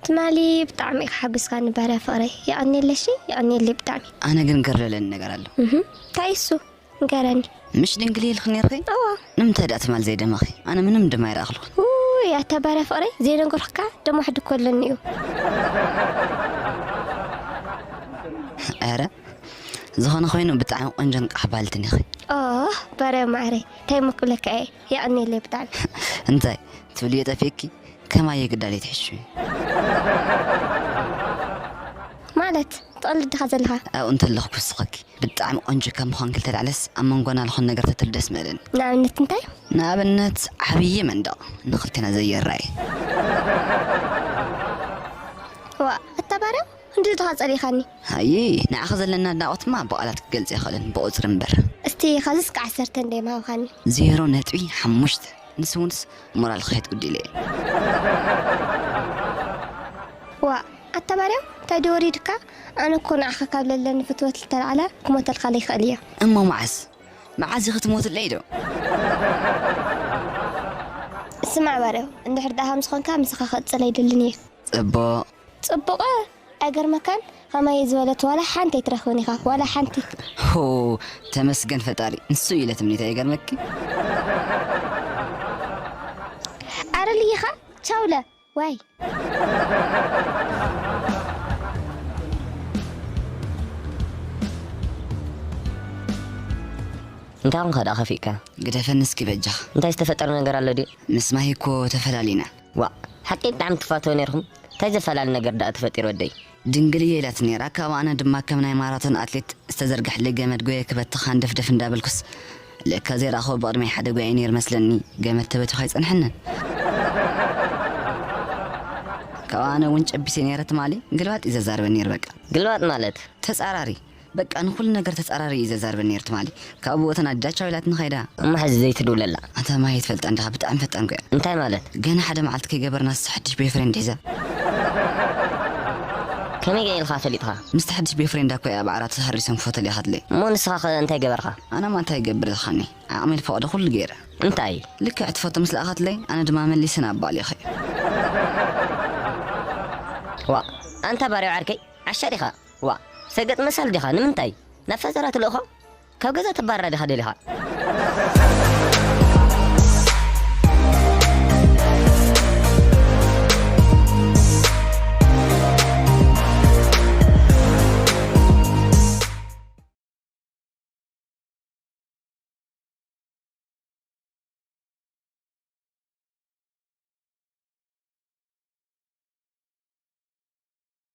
ትማሊ ብጣዕሚ ኢኻ ሓጒስካኒ ባርያ ፍቕረይ። የቐንየለይ እሺ፣ የቐንየለይ ብጣዕሚ። ኣነ ግን ግር ለለኒ ነገር ኣሎ። እህ፣ እንታይ እሱ? ንገረኒ። ምሽ ድንግል ኢልኺ ነርኺ? እዋ። ንምንታይ ደኣ ትማሊ ዘይደመኺ? ኣነ ምንም ድማ ኣይረኣኽልኩን። ውይ፣ ኣታ ባርያ ፍቕረይ፣ ዘይነገርኩካ ደም ዋሕዲ እኮ ኣለኒ እዩ። ኧረ፣ ዝኾነ ኮይኑ ብጣዕሚ ቆንጆን ቃሕ ባልትን ኢኺ። ኦ፣ ባርያ ማዕረይ፣ እንታይ እሞ ክብለካ እየ? የቐንየለይ ብጣዕሚ። እንታይ ትብልዮ ጠፊእኪ? ከማየ ግዳለይ ትሕሹ። ማለት ትቐልድ ዲኻ ዘለኻ? ኣብኡ እንተለኹ ክውስኸኪ። ብጣዕሚ ቆንጆ ካብ ምዃንኪ ልተላዕለስ ኣብ መንጎና ልኾን ነገር ተትህሉ ደስ ምበለኒ። ንኣብነት እንታይ? ንኣብነት ዓብዪ መንደቕ ንኽልቴና ዘየራይ። ዋ፣ ኣታ ባርያ፣ ክንድዚ ዲኻ ጸሊእኻኒ? ኣይ፣ ንዓኺ ዘለና ኣድናቖትማ ብቓላት ክገልጽ ኣይኽእልን፣ ብቑጽሪ እምበር። እስቲ ኸዚ እስከ ዓሰርተ እንደ ምሃብካኒ? ዜሮ ነጥቢ ሓሙሽተ። ንስውንስ ሞራል ክሕት ጉዲለ እየ። ዋ፣ ኣታ ባርያ፣ እንታይ ድዩ ወሪድካ? ኣነ እኮ ንዓኻ ካብ ለለኒ ፍትወት ልተላዕለ ክሞተልካ ለይክእል እየ። እሞ መዓስ? መዓስ ኢኺ ትሞትለይ ዶ? ስማዕ ባርያ፣ እንድሕር ደኣ ሃምዚ ኾንካ ምሳኻ ክቕጽል ኣይደልን እየ። ጽቡቕ። ጽቡቕ? ኣይገርመካን? ኸማየ ዝበለት ዋላ ሓንቲ ኣይትረኽብን ኢኻ፣ ዋላ ሓንቲ። ሆ፣ ተመስገን ፈጣሪ፣ ንሱ እዩ ለትምኒት ኣይገርመኪ? ኣረ ልይኻ፣ ቻውለ፣ ዋይ። እንታይ ኾንካ ደኣ ከፊእካ? ግደፈኒ እስኪ በጃኻ። እንታይ ዝተፈጠረ ነገር ኣሎ ድዩ? ምስ ማሂ እኮ ተፈላሊና። ዋእ፣ ሓቀይ ብጣዕሚ ትፋተው ነይርኹም? እንታይ ዘፈላሊ ነገር ደኣ ተፈጢሩ ወደይ? ድንግል እየ ኢላትኒ ነይራ፣ ካብኡ ኣነ ድማ ከም ናይ ማራቶን ኣትሌት ዝተዘርግሐለይ ገመድ ጎየ ክበትኽ ሃንደፍደፍ እንዳበልኩስ፣ ለካ ዘይረኣኽዎ ብቕድመይ ሓደ ጎያይ ነይሩ መስለኒ፣ ገመድ ተበቲኹ ኣይጸንሐንን። ካብኡ ኣነ እውን ጨቢሰ ነይረ ትማሊ፣ ግልባጥ እዩ ዘዛርበኒ ነይሩ በቃ። ግልባጥ ማለት? ተጻራሪ። በቃ ንኹሉ ነገር ተጻራሪ እዩ ዘዛርበኒ ነይሩ ትማሊ። ካብኡ ተናዲዳ ቻው ኢላትኒ ኸይዳ። እሞ ሕዚ ዘይትድውለላ? ኣታ ማሂ ትፈልጣ እንዲኻ ብጣዕሚ ፈጣን እኮ እያ። እንታይ ማለት? ገና ሓደ መዓልቲ ከይገበርናስ ሓድሽ ቦይፍሬንድ ሒዛ። ከመይ ገይርካ ፈሊጥካ? ምስቲ ሓድሽ ቦይፍሬንዳ እኮ እያ ኣብ ዓራት ተሃሪሶም ፎቶ ልኢኻትለይ። እሞ ንስኻ ኸ እንታይ ገበርካ? ኣነማ እንታይ ይገብር ኢልካኒ? ዓቕመይ ዝፈቕዶ ኩሉ ገይረ። እንታይ? ልክዕ እቲ ፎቶ ምስ ለኣኻትለይ ኣነ ድማ መሊሰ ናብ ባዕለይ ኸይደ። ዋእ፣ ኣንታ ባርያው ዓርከይ፣ ዓሻ ዲኻ? ዋእ፣ ሰገጥ መሳሊ ዲኻ? ንምንታይ ናብ ፈዘራ ትልእኾ? ካብ ገዛ ተባርራ ዲኻ ደሊኻ?